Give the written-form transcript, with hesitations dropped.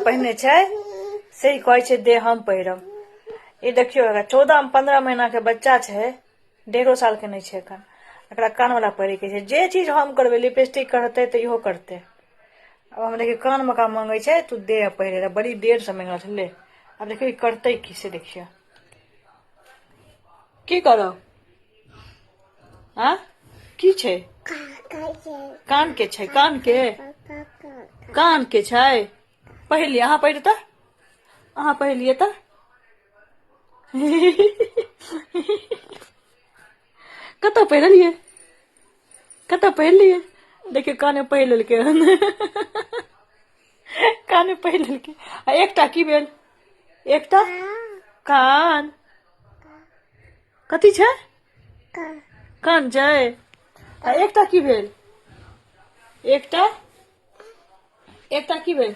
पहिने छै से ही कहै छै दे हम पहिरब। ई देखियौ, एकरा 14-15 महीना के बच्चा छै, 1.5 साल के नहि छै एखन। एकरा कान वाला पहिरे के छै। जे चीज हम करबै, लिपस्टिक करतै तऽ इहो करतै। आब हम देखियौ, कान मे का मंगै छै, तू दे पहिरे ला, बड़ी देर से मांगि रहल छै, ले। आब देखियौ ई करतै की से देखियौ। की करब? आ की छै? कान के छै, कान के, कान के छै। पहिलिए अहाँ, पहिर तऽ अहाँ पहिलिए तऽ। कतऽ पहिरलियै? कतऽ पहिरलियै? देखियौ, काने पहिर लेलकै हन, काने पहिर लेलकै। आ एकटा की भेल? एकटा कान कथी छै? कान छै। आ एकटा की भेल? एकटा, एकटा की भेल?